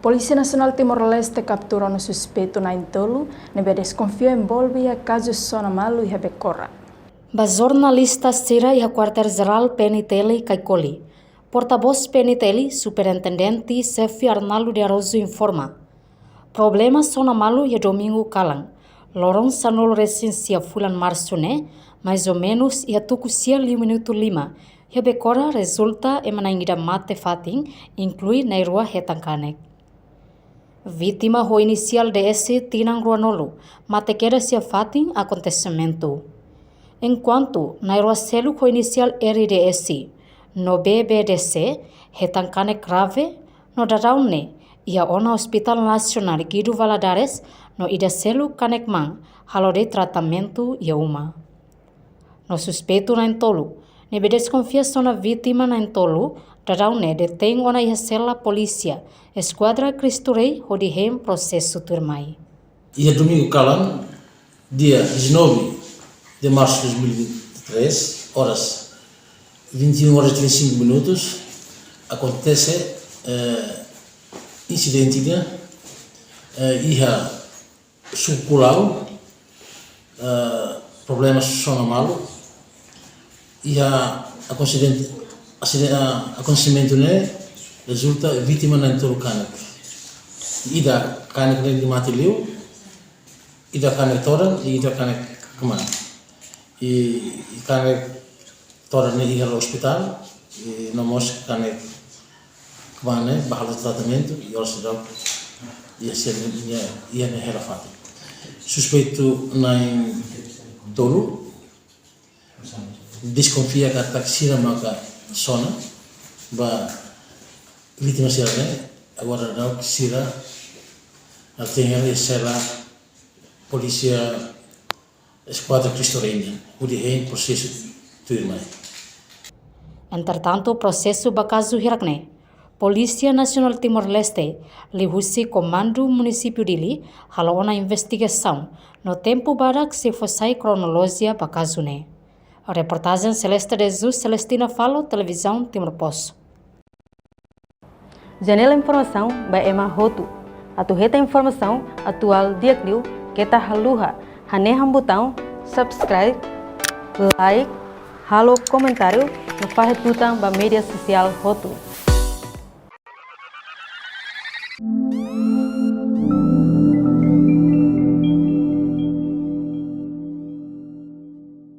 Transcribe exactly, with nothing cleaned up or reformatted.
Polísia Nasionál Timor-Leste kaptura ona suspeitu na'in-tolu ne'ebé deskonfia envolve iha kazu sona malu iha Becora. Ba jornalista sira iha Kuartél Jerál P N T L Caicoli, portavós P N T L, Superintendente Xefe Arnaldo de Araújo informa, problema sona malu iha domingu kalan, loron sanulu-resin-sia fulan Marsu ne'e, mais ou menus iha tuku sia liu minutu lima, iha Becora rezulta ema na'in ida mate fatin, inklui na'in-rua hetan kanek. Vítima ho inisiál D S, tinan ruanulu, mate kedas iha fatin akontesimentu. Enkuantu na'in-rua seluk ho inisiál R D S no B B D C hetan kanek grave, no daudaun ne'e iha ona Hospital Nasionál Guido Valadares, no ida seluk kanek-maan halo de'it tratamentu iha uma. No suspeitu na'in-tolu ne'ebé deskonfia sona vítima na'in-tolu, daudaun ne'e detein ona iha sela polísia, Eskuadra Cristo Rei, hodi hein prosesu tuirmai. Iha domingu kalan, dia dezanove de março de dois mil e vinte e três, horas vinte e uma horas e trinta e cinco minutos, akontese, eh, insidente ida, eh, iha suku Kulau, eh, problema sona malu. Iha akonsidente, aside-, ah, akontesimentu ne'e rezulta vítima na'in-tolu kanek. Ida kanek ne'e mate liu, ida kanek todan, ida kanek kmaan. I, i kanek todan ne'e iha ospitál, i no mós kanek kmaan ne'e bá halo tratamentu, i oras daudaun iha sel-, iha, iha ne'e hela fatin. Suspeitu na'in-tolu deskonfia katak sira maka sona ba vítima sira ne'e, agora daudaun sira atenha iha sela polísia Eskuadra Cristo Rei nian, hodi hein prosesu tuirmai. Entretantu, prosesu ba kazu hirak ne'e, Polísia Nasionál Timor-Leste, liuhusi Komandu Munisípiu Dili, halo ona investigasaun, no tempu badak sei fó sai kronolojia ba kazu ne'e. Reportajen Celeste de Jesus, Celestina Falo, Televizaun Timor Post. Janela informasaun ba ema hotu. Atu hetan informasaun atuál di'ak liu, keta haluha hanehan butaun subscribe, like, halo komentáriu, no fahe tutan ba média sosiál hotu.